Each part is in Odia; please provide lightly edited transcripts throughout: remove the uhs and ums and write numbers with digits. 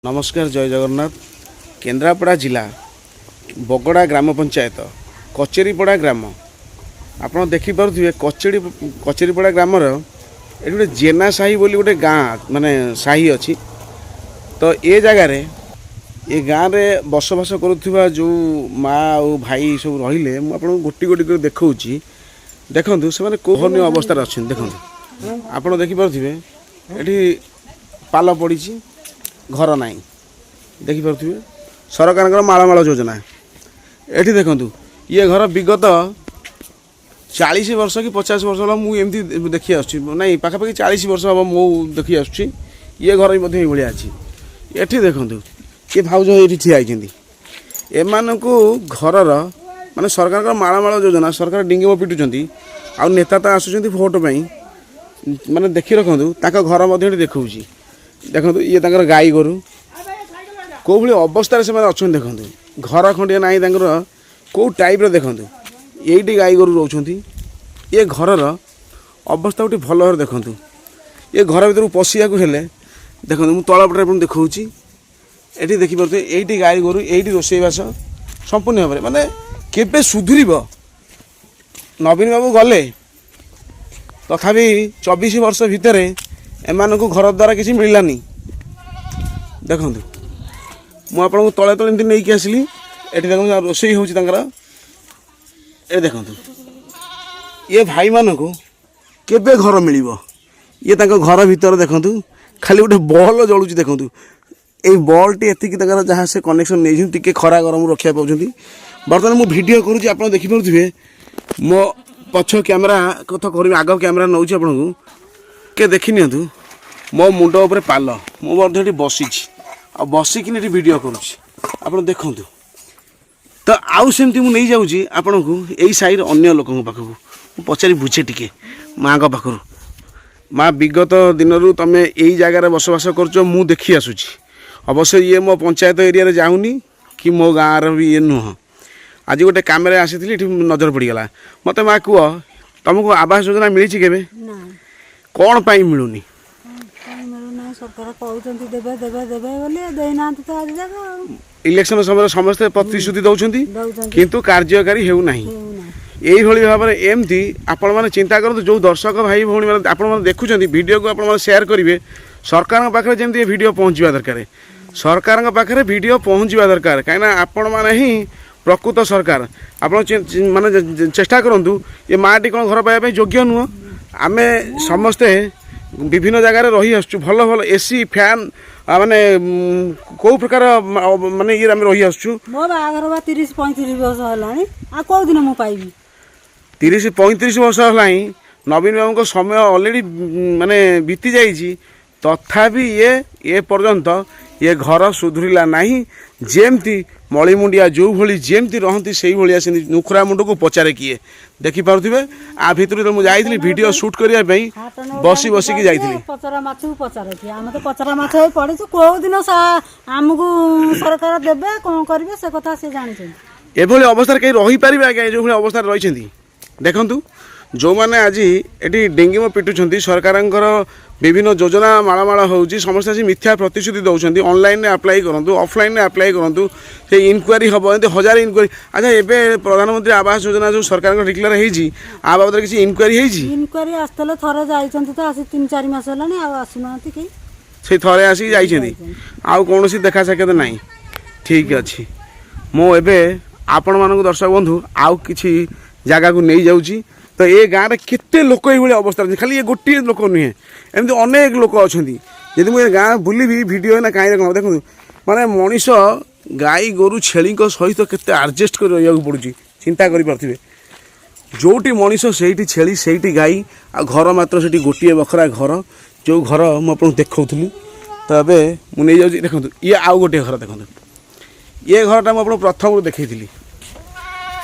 ନମସ୍କାର, ଜୟ ଜଗନ୍ନାଥ। କେନ୍ଦ୍ରାପଡ଼ା ଜିଲ୍ଲା ବଗଡ଼ା ଗ୍ରାମ ପଞ୍ଚାୟତ କଚେରୀପଡ଼ା ଗ୍ରାମ ଆପଣ ଦେଖିପାରୁଥିବେ। କଚେରୀପଡ଼ା ଗ୍ରାମର ଏଠି ଗୋଟେ ଜେନା ସାହି ବୋଲି ଗୋଟେ ଗାଁ, ମାନେ ସାହି ଅଛି। ତ ଏ ଜାଗାରେ, ଏ ଗାଁରେ ବସବାସ କରୁଥିବା ଯେଉଁ ମା ଆଉ ଭାଇ ସବୁ ରହିଲେ, ମୁଁ ଆପଣଙ୍କୁ ଗୋଟି ଗୋଟି କରି ଦେଖାଉଛି। ଦେଖନ୍ତୁ, ସେମାନେ କୋହନୀୟ ଅବସ୍ଥାରେ ଅଛନ୍ତି। ଦେଖନ୍ତୁ, ଆପଣ ଦେଖିପାରୁଥିବେ, ଏଠି ପାଲ ପଡ଼ିଛି, ଘର ନାହିଁ। ଦେଖିପାରୁଥିବେ ସରକାରଙ୍କର ମାଳମାଳ ଯୋଜନା। ଏଠି ଦେଖନ୍ତୁ, ଇଏ ଘର ବିଗତ 40 ବର୍ଷ କି 50 ବର୍ଷ ହେଲା ମୁଁ ଏମିତି ଦେଖି ଆସୁଛି। ନାଇଁ, ପାଖାପାଖି 40 ବର୍ଷ ହେବ ମୁଁ ଦେଖି ଆସୁଛି। ଇଏ ଘର ବି ମଧ୍ୟ ଏଇଭଳିଆ ଅଛି। ଏଠି ଦେଖନ୍ତୁ, ଇଏ ଭାଉଜ ଏଇଠି ଠିଆ ହେଇଛନ୍ତି। ଏମାନଙ୍କୁ ଘରର, ମାନେ ସରକାରଙ୍କର ମାଳମାଳ ଯୋଜନା, ସରକାର ଡିଙ୍ଗିମ ପିଟୁଛନ୍ତି ଆଉ ନେତା ତ ଆସୁଛନ୍ତି ଭୋଟ ପାଇଁ। ମାନେ ଦେଖି ରଖନ୍ତୁ, ତାଙ୍କ ଘର ମଧ୍ୟ ଏଠି ଦେଖାଉଛି। ଦେଖନ୍ତୁ, ଇଏ ତାଙ୍କର ଗାଈ ଗୋରୁ କେଉଁ ଭଳି ଅବସ୍ଥାରେ ସେମାନେ ଅଛନ୍ତି। ଦେଖନ୍ତୁ, ଘର ଖଣ୍ଡିଏ ନାହିଁ ତାଙ୍କର, କେଉଁ ଟାଇପ୍ର। ଦେଖନ୍ତୁ, ଏଇଠି ଗାଈ ଗୋରୁ ରହୁଛନ୍ତି। ଏ ଘରର ଅବସ୍ଥା ଗୋଟେ ଭଲ ଭାବରେ ଦେଖନ୍ତୁ। ଏ ଘର ଭିତରକୁ ପଶିବାକୁ ହେଲେ, ଦେଖନ୍ତୁ, ମୁଁ ତଳ ପଟରେ ଆପଣଙ୍କୁ ଦେଖାଉଛି। ଏଠି ଦେଖିପାରୁଥିବେ, ଏଇଠି ଗାଈ ଗୋରୁ, ଏଇଠି ରୋଷେଇବାସ ସମ୍ପୂର୍ଣ୍ଣ ଭାବରେ। ମାନେ କେବେ ସୁଧୁରିବ? ନବୀନ ବାବୁ ଗଲେ, ତଥାପି 24 ବର୍ଷ ଭିତରେ ଏମାନଙ୍କୁ ଘର ଦ୍ୱାରା କିଛି ମିଳିଲାନି। ଦେଖନ୍ତୁ, ମୁଁ ଆପଣଙ୍କୁ ତଳେ ତଳେ ଏମିତି ନେଇକି ଆସିଲି। ଏଠି ଦେଖନ୍ତୁ, ରୋଷେଇ ହେଉଛି ତାଙ୍କର। ଏ ଦେଖନ୍ତୁ, ଇଏ ଭାଇମାନଙ୍କୁ କେବେ ଘର ମିଳିବ? ଇଏ ତାଙ୍କ ଘର ଭିତରେ ଦେଖନ୍ତୁ, ଖାଲି ଗୋଟେ ବଲ୍ ଜଳୁଛି। ଦେଖନ୍ତୁ, ଏଇ ବଲ୍ଟି ଏତିକି ତାଙ୍କର ଯାହା ସେ କନେକ୍ସନ୍ ନେଇଛନ୍ତି, ଟିକେ ଖରା ଗରମରୁ ରକ୍ଷା ପାଉଛନ୍ତି। ବର୍ତ୍ତମାନ ମୁଁ ଭିଡ଼ିଓ କରୁଛି, ଆପଣ ଦେଖିପାରୁଥିବେ। ମୋ ପଛ କ୍ୟାମେରା କଥା କରିବି, ଆଗ କ୍ୟାମେରା ନେଉଛି ଆପଣଙ୍କୁ। ଟିକେ ଦେଖି ନିଅନ୍ତୁ, ମୋ ମୁଣ୍ଡ ଉପରେ ପାଲ। ମୁଁ ମଧ୍ୟ ଏଠି ବସିଛି ଆଉ ବସିକିନି ଏଠି ଭିଡ଼ିଓ କରୁଛି, ଆପଣ ଦେଖନ୍ତୁ। ତ ଆଉ ସେମିତି ମୁଁ ନେଇଯାଉଛି ଆପଣଙ୍କୁ ଏଇ ସାହିର ଅନ୍ୟ ଲୋକଙ୍କ ପାଖକୁ। ମୁଁ ପଚାରି ବୁଝେ ଟିକେ ମାଆଙ୍କ ପାଖରୁ। ମା, ବିଗତ ଦିନରୁ ତମେ ଏଇ ଜାଗାରେ ବସବାସ କରୁଛ, ମୁଁ ଦେଖି ଆସୁଛି। ଅବଶ୍ୟ ଇଏ ମୋ ପଞ୍ଚାୟତ ଏରିଆରେ ଯାଉନି କି ମୋ ଗାଁର ବି ଇଏ ନୁହଁ। ଆଜି ଗୋଟେ କାମରେ ଆସିଥିଲି, ଏଠି ନଜର ପଡ଼ିଗଲା ମୋତେ। ମା କୁହ, ତମକୁ ଆବାସ ଯୋଜନା ମିଳିଛି କେବେ? ନା। କ'ଣ ପାଇଁ ମିଳୁନି? କାଇଁ ମିଳୁନାହିଁ? ସରକାର କହୁଛନ୍ତି ଦେବେ ଦେବେ ଦେବେ ବୋଲି, ଦେଇନାହାନ୍ତି ତ ଆଜି ଯାକ ଆଉ। ଇଲେକ୍ସନ ସମୟରେ ସମସ୍ତେ ପ୍ରତିଶ୍ରୁତି ଦେଉଛନ୍ତି, ଦଉଛନ୍ତି, କିନ୍ତୁ କାର୍ଯ୍ୟକାରୀ ହେଉନାହିଁ। ହେଉନାହିଁ। ଏଇଭଳି ଭାବରେ ଏମିତି ଆପଣମାନେ ଚିନ୍ତା କରନ୍ତୁ। ଯେଉଁ ଦର୍ଶକ ଭାଇ ଭଉଣୀମାନେ ଆପଣମାନେ ଦେଖୁଛନ୍ତି, ଭିଡ଼ିଓକୁ ଆପଣମାନେ ସେୟାର କରିବେ। ସରକାରଙ୍କ ପାଖରେ ଯେମିତି ଏ ଭିଡ଼ିଓ ପହଞ୍ଚିବା ଦରକାର, ସରକାରଙ୍କ ପାଖରେ ଭିଡ଼ିଓ ପହଞ୍ଚିବା ଦରକାର। କାହିଁକିନା ଆପଣମାନେ ହିଁ ପ୍ରକୃତ ସରକାର। ଆପଣ ମାନେ ଚେଷ୍ଟା କରନ୍ତୁ। ଏ ମାଆଟି କ'ଣ ଘର ପାଇବା ପାଇଁ ଯୋଗ୍ୟ ନୁହଁ? ଆମେ ସମସ୍ତେ ବିଭିନ୍ନ ଜାଗାରେ ରହି ଆସୁଛୁ, ଭଲ ଭଲ ଏସି, ଫ୍ୟାନ୍, ମାନେ କେଉଁ ପ୍ରକାର ମାନେ ଇଏରେ ଆମେ ରହି ଆସୁଛୁ। ମୋ ବାହାଘର ବା 30 35 ବର୍ଷ ହେଲାଣି, ଆଉ କୋଉ ଦିନ ମୁଁ ପାଇବି? 30 35 ବର୍ଷ ହେଲାଣି, ନବୀନ ବାବୁଙ୍କ ସମୟ ଅଲରେଡ଼ି ମାନେ ବିତି ଯାଇଛି, ତଥାପି ଇଏ ଏ ପର୍ଯ୍ୟନ୍ତ ଇଏ ଘର ସୁଧୁରିଲା ନାହିଁ। ଯେମିତି ମଳିମୁଣ୍ଡିଆ ଯେଉଁଭଳି ଯେମିତି ରହନ୍ତି, ସେଇଭଳିଆ ସେମିତି ନୁଖୁରା ମୁଣ୍ଡକୁ ପଚାରେ କିଏ। ଦେଖିପାରୁଥିବେ, ଆ ଭିତରୁ ଯେତେବେଳେ ମୁଁ ଯାଇଥିଲି ଭିଡ଼ିଓ ସୁଟ୍ କରିବା ପାଇଁ, ହାଟ ବସି ବସିକି ଯାଇଥିଲି। ପଚରା ମାଛକୁ ପଚାରେ କିଏ? ଆମେ ତ ପଚରା ମାଛ ହେଇ ପଡ଼ିଛୁ। କୋଉ ଦିନ ଆମକୁ ସରକାର ଦେବେ, କ'ଣ କରିବେ, ସେ କଥା ସେ ଜାଣିଛନ୍ତି। ଏଭଳି ଅବସ୍ଥାରେ କେହି ରହିପାରିବେ ଆଜ୍ଞା? ଯେଉଁଭଳି ଅବସ୍ଥାରେ ରହିଛନ୍ତି, ଦେଖନ୍ତୁ, ଯେଉଁମାନେ ଆଜି ଏଠି ଡିଙ୍ଗିମ ପିଟୁଛନ୍ତି, ସରକାରଙ୍କର ବିଭିନ୍ନ ଯୋଜନା ମାଳମାଳ ହେଉଛି, ସମସ୍ତେ ଆସି ମିଥ୍ୟା ପ୍ରତିଶ୍ରୁତି ଦେଉଛନ୍ତି। ଅନଲାଇନରେ ଆପ୍ଲାଏ କରନ୍ତୁ, ଅଫଲାଇନରେ ଆପ୍ଲାଏ କରନ୍ତୁ, ସେ ଇନକ୍ୱାରି ହେବ, ଏମିତି ହଜାରେ ଇନକ୍ୱାରି। ଆଚ୍ଛା, ଏବେ ପ୍ରଧାନମନ୍ତ୍ରୀ ଆବାସ ଯୋଜନା ଯେଉଁ ସରକାରଙ୍କ ଡିକ୍ଲେୟାର ହେଇଛି, ଆ ବାବଦରେ କିଛି ଇନକ୍ୱାରି ହେଇଛି? ଇନକ୍ୱାରି ଆସିଥିଲେ, ଥରେ ଯାଇଛନ୍ତି ତ, ଆସି 3-4 ମାସ ହେଲାଣି, ଆଉ ଆସୁନାହାନ୍ତି କେହି। ସେଇ ଥରେ ଆସିକି ଯାଇଛନ୍ତି, ଆଉ କୌଣସି ଦେଖା ସାକ୍ଷାତ ନାହିଁ। ଠିକ୍ ଅଛି, ମୁଁ ଏବେ ଆପଣମାନଙ୍କୁ ଦର୍ଶକ ବନ୍ଧୁ ଆଉ କିଛି ଜାଗାକୁ ନେଇଯାଉଛି। ତ ଏ ଗାଁରେ କେତେ ଲୋକ ଏଇଭଳି ଅବସ୍ଥାରେ ଅଛନ୍ତି। ଖାଲି ଏ ଗୋଟିଏ ଲୋକ ନୁହେଁ, ଏମିତି ଅନେକ ଲୋକ ଅଛନ୍ତି। ଯଦି ମୁଁ ଏ ଗାଁ ବୁଲିବି, ଭିଡ଼ିଓ ନା କାହିଁରେ କ'ଣ। ଦେଖନ୍ତୁ, ମାନେ ମଣିଷ ଗାଈ ଗୋରୁ ଛେଳିଙ୍କ ସହିତ କେତେ ଆଡ଼ଜଷ୍ଟ କରି ରହିବାକୁ ପଡ଼ୁଛି, ଚିନ୍ତା କରିପାରୁଥିବେ। ଯେଉଁଠି ମଣିଷ ସେଇଠି ଛେଳି, ସେଇଠି ଗାଈ, ଆଉ ଘର ମାତ୍ର ସେଠି ଗୋଟିଏ ବଖରା ଘର, ଯେଉଁ ଘର ମୁଁ ଆପଣଙ୍କୁ ଦେଖାଉଥିଲି। ତ ଏବେ ମୁଁ ନେଇଯାଉଛି, ଦେଖନ୍ତୁ, ଇଏ ଆଉ ଗୋଟିଏ ଘର। ଦେଖନ୍ତୁ, ଇଏ ଘରଟା ମୁଁ ଆପଣଙ୍କୁ ପ୍ରଥମରୁ ଦେଖେଇଥିଲି।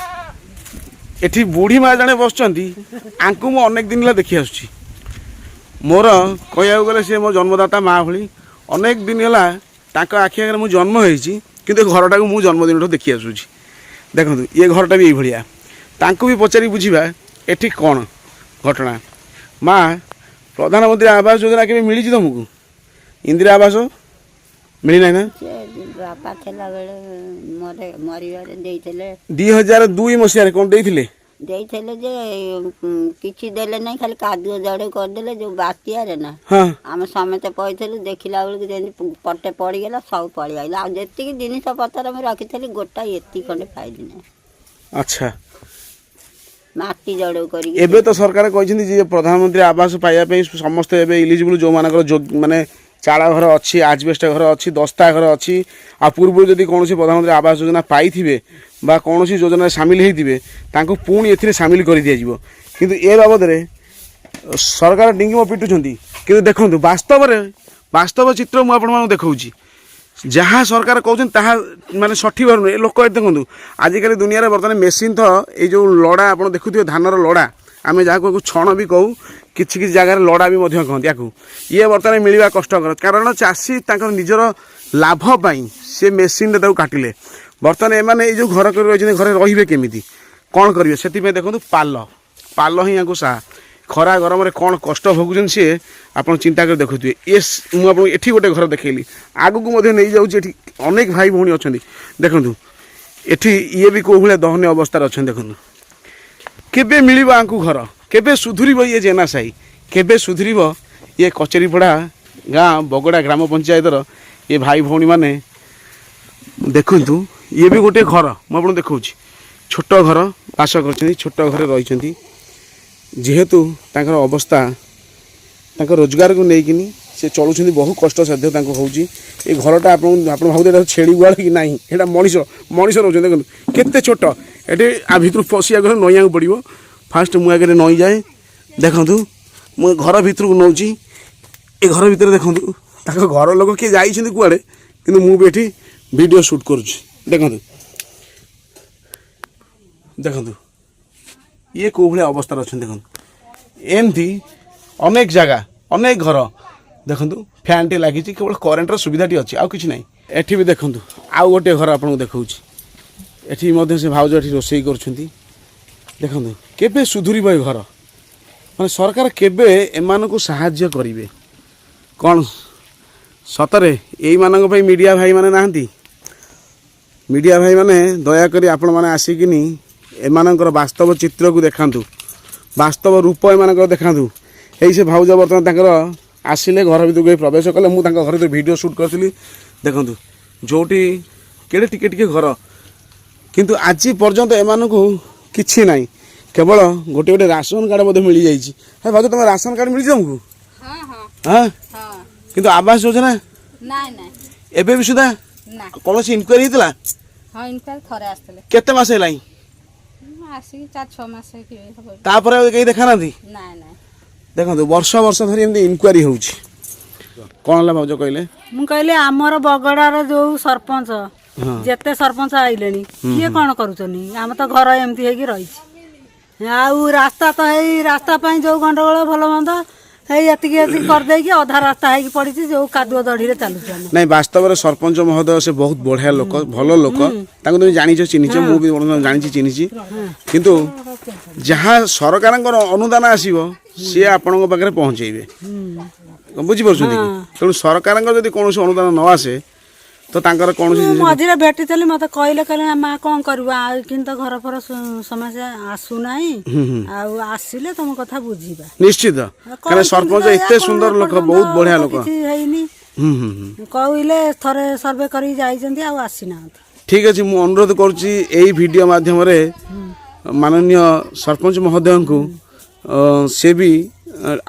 ଏଠି ବୁଢ଼ୀ ମା ଜଣେ ବସିଛନ୍ତି, ଆଙ୍କୁ ମୁଁ ଅନେକ ଦିନ ହେଲା ଦେଖି ଆସୁଛି। ମୋର କହିବାକୁ ଗଲେ ସେ ମୋ ଜନ୍ମଦାତା ମା ଭଳି। ଅନେକ ଦିନ ହେଲା ତାଙ୍କ ଆଖି ଆଗରେ ମୁଁ ଜନ୍ମ ହେଇଛି, କିନ୍ତୁ ଏ ଘରଟାକୁ ମୁଁ ଜନ୍ମଦିନଠୁ ଦେଖି ଆସୁଛି। ଦେଖନ୍ତୁ, ଇଏ ଘରଟା ବି ଏଇଭଳିଆ। ତାଙ୍କୁ ବି ପଚାରି ବୁଝିବା ଏଠି କ'ଣ ଘଟଣା। ମା, ପ୍ରଧାନମନ୍ତ୍ରୀ ଆବାସ ଯୋଜନା କେବେ ମିଳିଛି ତୁମକୁ? ଇନ୍ଦିରା ଆବାସ ମିଳିନାହିଁ ନା? ସେ ବାପା ଥିଲା ବେଳେ ମରେ ମରିବାରେ ଦେଇଥିଲେ। 2002 ମସିହାରେ କ'ଣ ଦେଇଥିଲେ? ଦେଇଥିଲେ ଯେ କିଛି ଦେଲେ ନାହିଁ, ଖାଲି କାଦୁଅ ଜଡ଼େ କରିଦେଲେ ଯୋଉ ବାତ୍ୟାରେ ନା। ଆମେ ସମସ୍ତେ ପଇଥିଲୁ, ଦେଖିଲା ବେଳକୁ ଯେମିତି ପଟେ ପଡ଼ିଗଲା, ସବୁ ପଳେଇ ଆଇଲା। ଆଉ ଯେତିକି ଜିନିଷ ପତ୍ର ମୁଁ ରଖିଥିଲି, ଗୋଟାଏ ଏତିକି ଖଣ୍ଡେ ପାଇଲି ନାହିଁ। ମାଟି ଜଡ଼ଉ କରିକି। ଏବେ ତ ସରକାର କହିଛନ୍ତି ଯେ ପ୍ରଧାନମନ୍ତ୍ରୀ ଆବାସ ପାଇବା ପାଇଁ ସମସ୍ତେ ଏବେ ଇଲିଜିବୁଲ୍, ଯେଉଁମାନଙ୍କର ମାନେ ଚାଳ ଘର ଅଛି, ଆଜବେଷ୍ଟ ଘର ଅଛି, ଦସ୍ତା ଘର ଅଛି, ଆଉ ପୂର୍ବରୁ ଯଦି କୌଣସି ପ୍ରଧାନମନ୍ତ୍ରୀ ଆବାସ ଯୋଜନା ପାଇଥିବେ ବା କୌଣସି ଯୋଜନାରେ ସାମିଲ ହେଇଥିବେ, ତାଙ୍କୁ ପୁଣି ଏଥିରେ ସାମିଲ କରିଦିଆଯିବ। କିନ୍ତୁ ଏ ବାବଦରେ ସରକାର ଡିଙ୍ଗିମ ପିଟୁଛନ୍ତି। କିନ୍ତୁ ଦେଖନ୍ତୁ, ବାସ୍ତବରେ ବାସ୍ତବ ଚିତ୍ର ମୁଁ ଆପଣମାନଙ୍କୁ ଦେଖାଉଛି। ଯାହା ସରକାର କହୁଛନ୍ତି ତାହା ମାନେ ସଠିକ ଭାବେ ନୁହେଁ। ଏ ଲୋକ ଏଠି ଦେଖନ୍ତୁ, ଆଜିକାଲି ଦୁନିଆରେ ବର୍ତ୍ତମାନ ମେସିନ୍ ତ ଏଇ ଯେଉଁ ଲଡ଼ା ଆପଣ ଦେଖୁଥିବେ, ଧାନର ଲଡ଼ା, ଆମେ ଯାହାକୁ ଆକୁ ଛଣ ବି କହୁ, କିଛି କିଛି ଜାଗାରେ ଲଡ଼ା ବି ମଧ୍ୟ କହନ୍ତି ୟାକୁ, ଇଏ ବର୍ତ୍ତମାନ ମିଳିବା କଷ୍ଟକର। କାରଣ ଚାଷୀ ତାଙ୍କର ନିଜର ଲାଭ ପାଇଁ ସେ ମେସିନ୍ରେ ତାକୁ କାଟିଲେ। ବର୍ତ୍ତମାନ ଏମାନେ ଏଇ ଯେଉଁ ଘର କରି ରହିଛନ୍ତି, ଘରେ ରହିବେ କେମିତି, କ'ଣ କରିବେ? ସେଥିପାଇଁ ଦେଖନ୍ତୁ, ପାଲ ପାଲ ହିଁ ୟାଙ୍କୁ ସାହା। ଖରା ଗରମରେ କ'ଣ କଷ୍ଟ ଭୋଗୁଛନ୍ତି ସିଏ, ଆପଣ ଚିନ୍ତା କରି ଦେଖୁଥିବେ। ମୁଁ ଆପଣଙ୍କୁ ଏଠି ଗୋଟେ ଘର ଦେଖେଇଲି, ଆଗକୁ ମଧ୍ୟ ନେଇଯାଉଛି। ଏଠି ଅନେକ ଭାଇ ଭଉଣୀ ଅଛନ୍ତି। ଦେଖନ୍ତୁ, ଏଠି ଇଏ ବି କେଉଁ ଭଳିଆ ଦୟନୀୟ ଅବସ୍ଥାରେ ଅଛନ୍ତି ଦେଖନ୍ତୁ। କେବେ ମିଳିବ ୟାଙ୍କୁ ଘର? କେବେ ସୁଧୁରିବ ଇଏ ଜେନା ସାହି? କେବେ ସୁଧୁରିବ ଇଏ କଚେରୀପଡ଼ା ଗାଁ, ବଗଡ଼ା ଗ୍ରାମ ପଞ୍ଚାୟତର ଏ ଭାଇ ଭଉଣୀମାନେ? ଦେଖନ୍ତୁ, ଇଏ ବି ଗୋଟିଏ ଘର, ମୁଁ ଆପଣଙ୍କୁ ଦେଖାଉଛି। ଛୋଟ ଘର ବାସ କରିଛନ୍ତି, ଛୋଟ ଘରେ ରହିଛନ୍ତି। ଯେହେତୁ ତାଙ୍କର ଅବସ୍ଥା, ତାଙ୍କ ରୋଜଗାରକୁ ନେଇକିନି ସେ ଚଳୁଛନ୍ତି, ବହୁ କଷ୍ଟସାଧ୍ୟ ତାଙ୍କୁ ହେଉଛି। ଏ ଘରଟା ଆପଣ ଭାବୁଥିବେ ଏଇଟା ଛେଳି ଗୁହାଳ କି ନାହିଁ, ଏଇଟା ମଣିଷ ମଣିଷ ରହୁଛନ୍ତି। ଦେଖନ୍ତୁ କେତେ ଛୋଟ। ଏଠି ଆ ଭିତରୁ ପଶିବାକୁ ହେଲେ ନଇଁବାକୁ ପଡ଼ିବ। ଫାଷ୍ଟ ମୁଁ ଆଗରେ ନଇଁ ଯାଏ। ଦେଖନ୍ତୁ, ମୁଁ ଏ ଘର ଭିତରକୁ ନଉଛି। ଏ ଘର ଭିତରେ ଦେଖନ୍ତୁ, ତାଙ୍କ ଘର ଲୋକ କିଏ ଯାଇଛନ୍ତି କୁଆଡ଼େ, କିନ୍ତୁ ମୁଁ ବି ଏଠି ଭିଡ଼ିଓ ସୁଟ୍ କରୁଛି। ଦେଖନ୍ତୁ, ଦେଖନ୍ତୁ, ଇଏ କେଉଁ ଭଳିଆ ଅବସ୍ଥାରେ ଅଛନ୍ତି ଦେଖନ୍ତୁ। ଏମିତି ଅନେକ ଜାଗା, ଅନେକ ଘର। ଦେଖନ୍ତୁ, ଫ୍ୟାନ୍ଟି ଲାଗିଛି, କେବଳ କରେଣ୍ଟର ସୁବିଧାଟି ଅଛି, ଆଉ କିଛି ନାହିଁ। ଏଠି ବି ଦେଖନ୍ତୁ, ଆଉ ଗୋଟିଏ ଘର ଆପଣଙ୍କୁ ଦେଖାଉଛି। ଏଠି ମଧ୍ୟ ସେ ଭାଉଜ ଏଠି ରୋଷେଇ କରୁଛନ୍ତି। ଦେଖନ୍ତୁ, କେବେ ସୁଧୁରିବ ଏ ଘର? ମାନେ ସରକାର କେବେ ଏମାନଙ୍କୁ ସାହାଯ୍ୟ କରିବେ? କ'ଣ ସତରେ ଏଇମାନଙ୍କ ପାଇଁ ମିଡ଼ିଆ ଭାଇମାନେ ନାହାନ୍ତି? ମିଡ଼ିଆ ଭାଇମାନେ, ଦୟାକରି ଆପଣମାନେ ଆସିକିନି ଏମାନଙ୍କର ବାସ୍ତବ ଚିତ୍ରକୁ ଦେଖାନ୍ତୁ, ବାସ୍ତବ ରୂପ ଏମାନଙ୍କର ଦେଖାନ୍ତୁ। ଏଇ ସେ ଭାଉଜ ବର୍ତ୍ତମାନ ତାଙ୍କର ଆସିଲେ, ଘର ଭିତରକୁ ଏଇ ପ୍ରବେଶ କଲେ। ମୁଁ ତାଙ୍କ ଘର ଭିତରେ ଭିଡ଼ିଓ ସୁଟ୍ କରିଥିଲି। ଦେଖନ୍ତୁ, ଯେଉଁଠି କେଡ଼େ ଟିକେ ଟିକେ ଘର, କିନ୍ତୁ ଆଜି ପର୍ଯ୍ୟନ୍ତ ଏମାନଙ୍କୁ କିଛି ନାହିଁ। କେବଳ ଗୋଟେ ଗୋଟେ ରାସନ କାର୍ଡ଼ ମଧ୍ୟ ମିଳିଯାଇଛି। ହେ ଭାଉଜ, ତମ ରାସନ କାର୍ଡ଼ ମିଳିଛି ତମକୁ? ହଁ ହଁ ହଁ? ହଁ। କିନ୍ତୁ ଆବାସ ଯୋଜନା? ନାଇଁ ନାଇଁ। ଏବେ ବି ସୁଦ୍ଧା? ନା। କୌଣସି ଇନକ୍ୱାରି ହେଇଥିଲା? ହଁ, ଇନକ୍ୱାରି ଥରେ ଆସିଥିଲେ। କେତେ ମାସ ହେଲାଣି? ମୁଁ ଆସିକି 4-6 ମାସ କି ହବ। ତାପରେ ଆଉ କେହି ଦେଖା ନାହାନ୍ତି? ନାଇଁ ନାଇଁ। ଦେଖନ୍ତୁ, ବର୍ଷ ବର୍ଷ ଧରି ଏମିତି ଇନକ୍ୱାରି ହେଉଛି। କ'ଣ ହେଲା ଭାଉଜ, କହିଲେ? ମୁଁ କହିଲି, ଆମର ବଗଡ଼ାର ଯୋଉ ସରପଞ୍ଚ, ଯେତେ ସରପଞ୍ଚ ଆଇଲେଣି, କିଏ କ'ଣ କରୁଛନ୍ତି? ଆମେ ତ ଘର ଏମିତି ହେଇକି ରହିଛି। ଆଉ ରାସ୍ତା ତ ହେଇ, ରାସ୍ତା ପାଇଁ ଯୋଉ ଗଣ୍ଡଗୋଳ ଭଲ ମନ୍ଦ ହେଇ, ଏତିକି ଏତିକି କରିଦେଇକି ଅଧା ରାସ୍ତା ହେଇକି ପଡ଼ିଛି, ଯୋଉ କାଦୁଅ ଦଢ଼ିରେ ଚାଲୁଛୁ ଆମେ। ନାଇଁ, ବାସ୍ତବରେ ସରପଞ୍ଚ ମହୋଦୟ ସେ ବହୁତ ବଢ଼ିଆ ଲୋକ, ଭଲ ଲୋକ। ତାଙ୍କୁ ତୁମେ ଜାଣିଛ, ଚିହ୍ନିଛ, ମୁଁ ବି ମଧ୍ୟ ଜାଣିଛି, ଚିହ୍ନିଛି। କିନ୍ତୁ ଯାହା ସରକାରଙ୍କର ଅନୁଦାନ ଆସିବ, ସିଏ ଆପଣଙ୍କ ପାଖରେ ପହଞ୍ଚେଇବେ, ବୁଝିପାରୁଛନ୍ତି କି? ତେଣୁ ସରକାରଙ୍କ ଯଦି କୌଣସି ଅନୁଦାନ ନ ଆସେ ତ ତାଙ୍କର କୌଣସି ମୁଁ ମଝିରେ ଭେଟିଥିଲି, ମତେ କହିଲେ, କହିଲେ, ମା କ'ଣ କରିବୁ ଆଉ, କିନ୍ତୁ ଘର ଫର ସମସ୍ୟା ଆସୁନାହିଁ, ଆଉ ଆସିଲେ ତମ କଥା ବୁଝିବା। ନିଶ୍ଚିତ, କାରଣ ସରପଞ୍ଚ ଏତେ ସୁନ୍ଦର ଲୋକ, ବହୁତ ବଢ଼ିଆ ଲୋକ। କିଛି ହେଇନି। ହୁଁ ହୁଁ ହୁଁ କହିଲେ, ଥରେ ସର୍ଭେ କରିକି ଯାଇଛନ୍ତି, ଆଉ ଆସିନାହାନ୍ତି। ଠିକ୍ ଅଛି, ମୁଁ ଅନୁରୋଧ କରୁଛି ଏଇ ଭିଡ଼ିଓ ମାଧ୍ୟମରେ ମାନନୀୟ ସରପଞ୍ଚ ମହୋଦୟଙ୍କୁ, ସେ ବି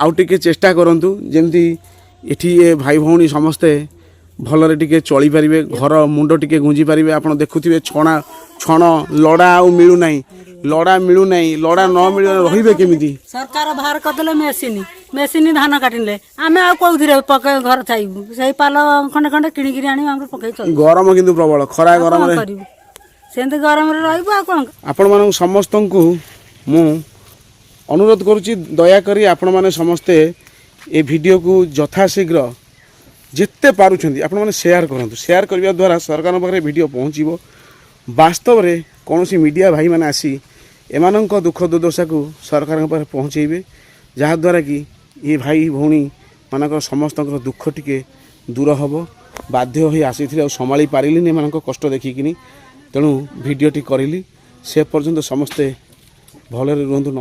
ଆଉ ଟିକେ ଚେଷ୍ଟା କରନ୍ତୁ, ଯେମିତି ଏଠି ଏ ଭାଇ ଭଉଣୀ ସମସ୍ତେ ଭଲରେ ଟିକେ ଚଳିପାରିବେ, ଘର ମୁଣ୍ଡ ଟିକେ ଗୁଞ୍ଜି ପାରିବେ। ଆପଣ ଦେଖୁଥିବେ, ଛଣା ଛଣ ଲଡ଼ା ଆଉ ମିଳୁନାହିଁ, ଲଡ଼ା ମିଳୁନାହିଁ। ଲଡ଼ା ନ ମିଳିଲେ ରହିବେ କେମିତି? ସରକାର ବାହାର କରିଦେଲେ ମେସିନ୍, ମେସିନ୍ ଧାନ କାଟିଲେ ଆମେ ଆଉ କୋଉଥିରେ ପକେଇ ଘର ଛାଇବୁ? ସେଇ ପାଲ ଖଣ୍ଡେ ଖଣ୍ଡେ କିଣିକିରି ଆଣିବୁ, ଆମର ପକେଇ ଚଳିବୁ। ଗରମ କିନ୍ତୁ ପ୍ରବଳ, ଖରା ଆଉ କଣ ଗରମରେ କରିବୁ? ସେମିତି ଗରମରେ ରହିବୁ, ଆଉ କଣ? ଆପଣମାନଙ୍କୁ ସମସ୍ତଙ୍କୁ ମୁଁ ଅନୁରୋଧ କରୁଛି, ଦୟାକରି ଆପଣମାନେ ସମସ୍ତେ ଏ ଭିଡ଼ିଓକୁ ଯଥାଶୀଘ୍ର ଯେତେ ପାରୁଛନ୍ତି ଆପଣମାନେ ସେୟାର କରନ୍ତୁ। ସେୟାର କରିବା ଦ୍ୱାରା ସରକାରଙ୍କ ପାଖରେ ଭିଡ଼ିଓ ପହଞ୍ଚିବ। ବାସ୍ତବରେ କୌଣସି ମିଡ଼ିଆ ଭାଇମାନେ ଆସି ଏମାନଙ୍କ ଦୁଃଖ ଦୁର୍ଦ୍ଦଶାକୁ ସରକାରଙ୍କ ପାଖରେ ପହଞ୍ଚେଇବେ, ଯାହାଦ୍ୱାରା କି ଏ ଭାଇ ଭଉଣୀମାନଙ୍କର ସମସ୍ତଙ୍କର ଦୁଃଖ ଟିକେ ଦୂର ହେବ। ବାଧ୍ୟ ହୋଇ ଆସିଥିଲି, ଆଉ ସମ୍ଭାଳି ପାରିଲିନି ଏମାନଙ୍କ କଷ୍ଟ ଦେଖିକିନି, ତେଣୁ ଭିଡ଼ିଓଟି କରିଲି। ସେ ପର୍ଯ୍ୟନ୍ତ ସମସ୍ତେ ଭଲରେ ରୁହନ୍ତୁ।